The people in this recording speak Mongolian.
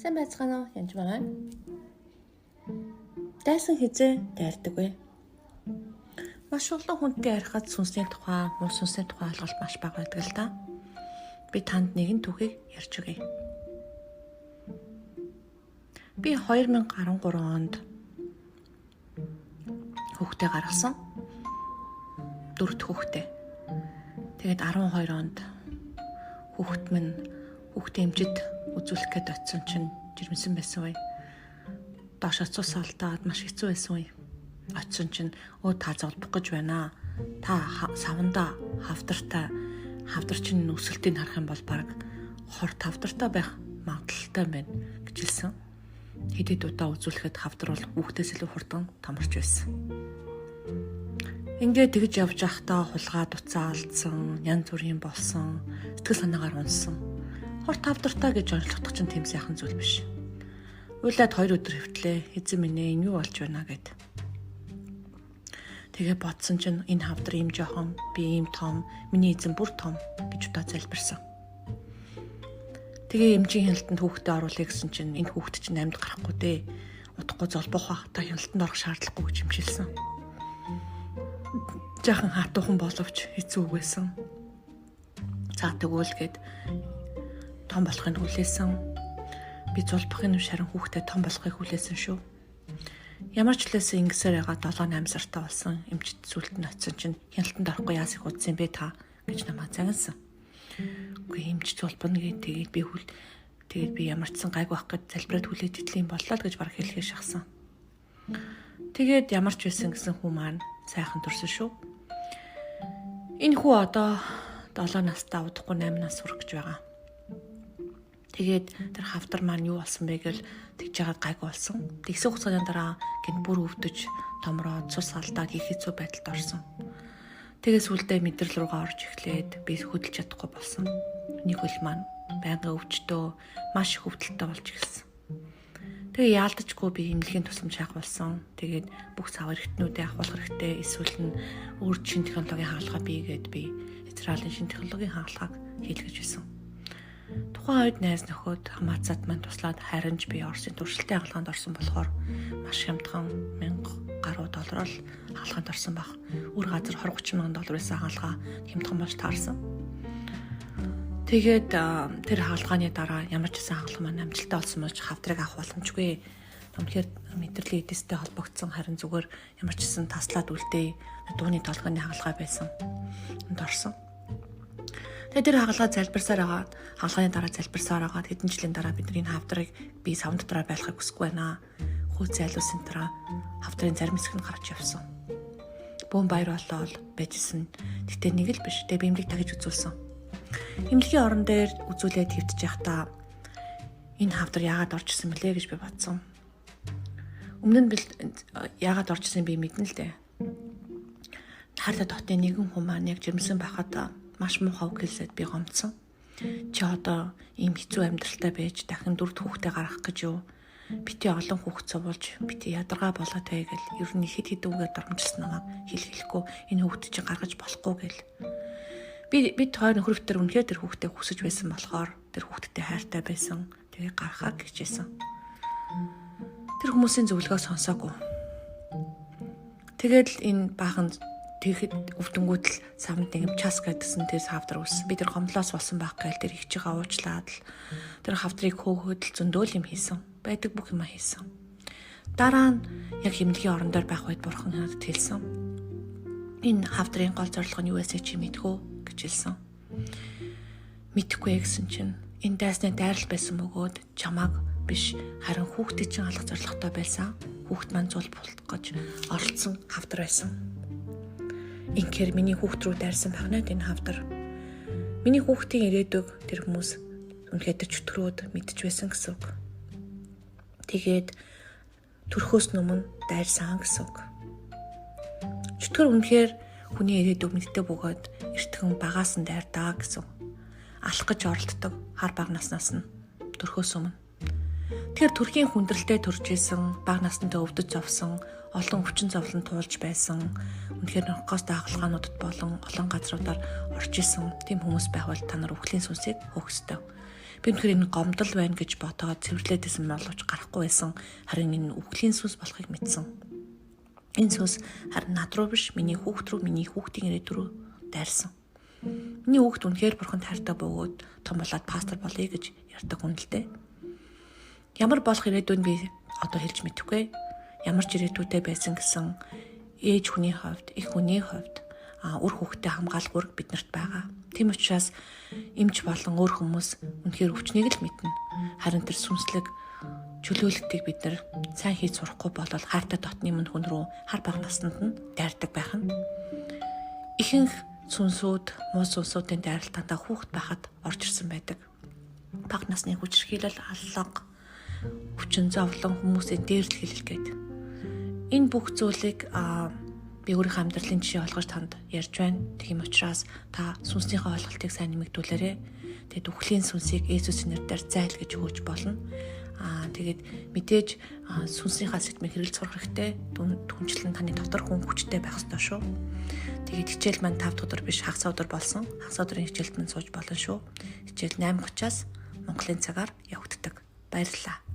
Сайн байцгаана уу? Янж байгаа. Дайсан хизээ дайрдаг вэ? Маш олон хүнтэй ярихад сүнсний тухай, муу сүнсний тухай ойлголт маш бага байдаг л да. Би танд нэгэн түүхийг ярьж өгье. Би 2013 онд хүүхдээ гаргасан. 4 дахь хүүхдээ. Тэгээд 12 онд хүүхэд минь хүүхдээ эмчид үзүүлэх гээд очисон чинь жирэмсэн байсан үе. Доош цус алдаад маш хэцүү байсан үе. Очисон чинь өө та золбох гэж байна. Та савндаа хавдартай, хавдар чинь өсөлтийг харах юм бол баг хор тавдартай байх магадлалтай байна гэж хэлсэн. Хэд хэд удаа үзүүлэхэд хавдар бол хүүхдээс илүү хурдан томорч байсан. Ингээд тэгж явж байхдаа хулгай дуцаа алдсан, янз бүрийн болсон, сэтгэл санаагаар унсан. Хор тавдартай гэж ойлголох чинь тийм сайхан зүйл биш. Уйлаад 2 өдөр хэвтлээ. Эзэн минь ээ, энэ юу болж байна гэд. Тэгээ бодсон чинь энэ хавдар ийм жоохон, би ийм том, миний эзэн бүр том гэж удаа залбирсан. Тэгээ эмчийн хяналтанд хүүхдээ оруулъя гэсэн чинь энэ хүүхд чинь амьд гарахгүй дээ. Удахгүй золбох бах, та хяналтанд орох шаардлагагүй гэж хэмжилсэн. Жаахан хатуухан боловч хэцүү үг байсан. За тэгвэл гээд том болохыг хүлээсэн. Би зулбахын нүш харин хүүхдээ том болохыг хүлээсэн шүү. Ямар ч үлээсэн ингэсээр яга 7 8 сартай болсон эмчит сүлд нь очисон чинь хяналтанд орохгүй яас их удсан бэ та гэж намайг загнасан. Үгүй эмч зулбана гээд тэгээд би хүл тэгээд би ямар ч сан гайг байх гэж залбираад хүлээж идлийн боллоо л гэж баг хэлхээ шахсан. Тэгээд ямар ч байсан гэсэн хүү маань сайхан төрсөн шүү. Энэ хүү одоо 7 настай удахгүй 8 нас хүрэх гэж байгаа. Тэгээд тэр хавдар маань юу болсон бэ гэл тэгж яагаад гайгүй болсон. Тэгсэн хугацааны дараа гинт бүр өвдөж, томроод, цус алдаад их хэцүү байдалд орсон. Тэгээ сүулдэ мэдрэл рүүгээ орж эхлээд би хөдөлж чадахгүй болсон. Нэг хөл маань байнгын өвчтөө маш их өвдөлттэй болж эхэлсэн. Тэгээ яалтчгүй би эмнэлгийн тусламж хайх болсон. Тэгээд бүх цав эрхтнүүдээ ахуулах хэрэгтэй. Эсвэл нь өөр шин технологийн хагалгаа бийгээд би Израилийн шин технологийн хагалгааг хийлгэж байсан. Тухайн үед найз нөхөд хамаацаад маань туслаад харин ч би Оросын туршилтын хагалгаанд орсон болохоор маш хямдхан 1000 гаруй доллараар хагалгаанд орсон баг. Өөр газар 20 30 мянган доллар байсан хагалгаа хямдхан болж таарсан. Тэгээд тэр хагалгааны дараа ямар ч гэсэн хагалгаа маань амжилттай болсон болж хавдрыг авах боломжгүй. Үнэхээр мэдрэлийн эдистэй холбогдсон харин зүгээр ямар ч гэсэн таслаад үлдээ дууны толгойн хагалгаа байсан. Энд орсон. Тэгээд тэр хагалгаа залбирсаар агаад хагалгааны дараа залбирсаар агаад хэдэн жилийн дараа бидний энэ хавдрыг би савн дотроо байлгахыг хүсэхгүй байна. Хөөц зайлуулсан дараа хавдрын зарим хэсэг нь гарч явсан. Бөөн баяр болоод байжсэн. Гэтэ нэг л биш. Тэгээ би эмнэлэг тагж үзүүлсэн. Эмнэлгийн орон дээр үзүүлээд хэвтэж байхдаа энэ хавдар яагаад орж ирсэн бэлээ гэж би бодсон. Өмнө нь яагаад орж ирсэн би мэднэ л дээ. Хайртай дотны нэгэн хүн маань яг жирэмсэн байхад маш муухай үг хэлсэд би гомдсон. Чи одоо ийм хэцүү амьдралтай байж дахин 4 хүүхдээ гаргах гэж юу? Бити олон хүүхд цовуулж бити ядаргаа болоо тай гэл ер нь хэд хэдэн үгээр дормжилсан намайг хэл хэлэхгүй энэ хүүхд чинь гаргаж болохгүй гэл. Би бид хоёр нөхөртөр үнэхээр тэр хүүхдээ хүсэж байсан болохоор тэр хүүхдтэй хайртай байсан. Тэгээ гаргахаа гэжсэн. Тэр хүмүүсийн зөвлөгөөг сонсоогүй. Тэгээд л энэ баахан тэгэхэд өвдөнгүүд л савнд нэг юм час гэдсэн тэр хавдар үүссэн. Би тэр гомдлоос болсон байх гээл тэр их чигээ уучлаад л тэр хавдрыг хөөхөд л зөндөөл юм хийсэн. Байдаг бүх юма хийсэн. Дараа нь яг эмнэлгийн орон дээр байх үед бурхан надад хэлсэн. Энэ хавдрын гол зорилго нь юу байсыг чи мэдэх үү гэж хэлсэн. Мэдэхгүй гэсэн чинь энэ дайсны дайрал байсан бөгөөд чамааг биш харин хүүхдээ чинь алах зорилготой байсан. Хүүхд маань зул болтох гэж оролцсон хавдар байсан. Инхээр миний хүүхд рүү дайрсан багнаад энэ хавдар. Миний хүүхдийн ирээдүг тэр хүмүүс үнэхээр тэр чөтгөрөөд мэдж байсан гэсэн үг. Тэгээд төрхөөс өмнө дайрсан гэсэн үг. Чөтгөр үнэхээр хүний ирээдүг мэддэг бөгөөд эртхэн багаас нь дайрдаа гэсэн үг. Алах гэж оролддог хар баг наснаас нь төрхөөс өмнө. Тэгэхээр төрхийн хүндрэлтэй төрж исэн, бага насндаа өвдөж зовсон, олон өвчин зовлон туулж байсан. Үнэхээр наркоз дагалгаануудад болон олон газруудаар орж исэн тийм хүмүүс байвал та нар үхлийн сүнсийг хөөх ёстой. Би үнэхээр энэ гомдол байна гэж бодоод цэвэрлээд исэн боловч гарахгүй байсан. Харин энэ үхлийн сүнс болохыг мэдсэн. Энэ сүнс харин над руу биш, миний хүүхд рүү, миний хүүхдийн ирээдүй рүү дайрсан. Миний хүүхд үнэхээр бурханд хайртай бөгөөд том болоод пастор болъё гэж ярьдаг хүн л дээ. Ямар болох ирээдүйн би одоо хэлж мэдэхгүй. Ямар ч ирээдүйтэй байсан гэсэн ээж хүний хувьд, эх хүний хувьд үр хүүхдээ хамгаалах үүрэг биднэрт байгаа. Тийм учраас эмч болон өөр хүмүүс үнэхээр өвчнийг л мэднэ. Харин тэр сүнслэг чөлөөлөлтийг бид нар сайн хийж сурахгүй болол хайртай дотны мөн хүн рүү хар бага насанд нь дайрдаг байх нь. Ихэнх сүнсүүд, муу сүнсүүдийн дайралтаандаа хүүхэд байхад орж ирсэн байдаг. Бага насны хүчирхийлэл, аллага, хүчин зовлон, хүмүүсийн дээрлэл хэлэл гээд. Энэ бүх зүйлийг би өөрийнхөө амьдралын жишээ олгож танд ярьж байна. Тийм учраас та сүнснийхээ ойлголтыг сайн нэмэгдүүлээрэй. Тэгээд үхлийн сүнсийг Есүсийн нэрээр зайл гэж хөөж болно. Тэгээд мэдээж сүнснийхээ сэтмийг хэрэглэж сурах хэрэгтэй. Түнчлэн таны дотор хүн хүчтэй байх ёстой шүү. Тэгээд хичээл маань 5 дахь өдөр биш, хагас өдөр болсон. Хагас өдрийн хичээлд мань сууж болно шүү. Хичээл 8:30-аас Монголын цагаар явагддаг. Баярлалаа.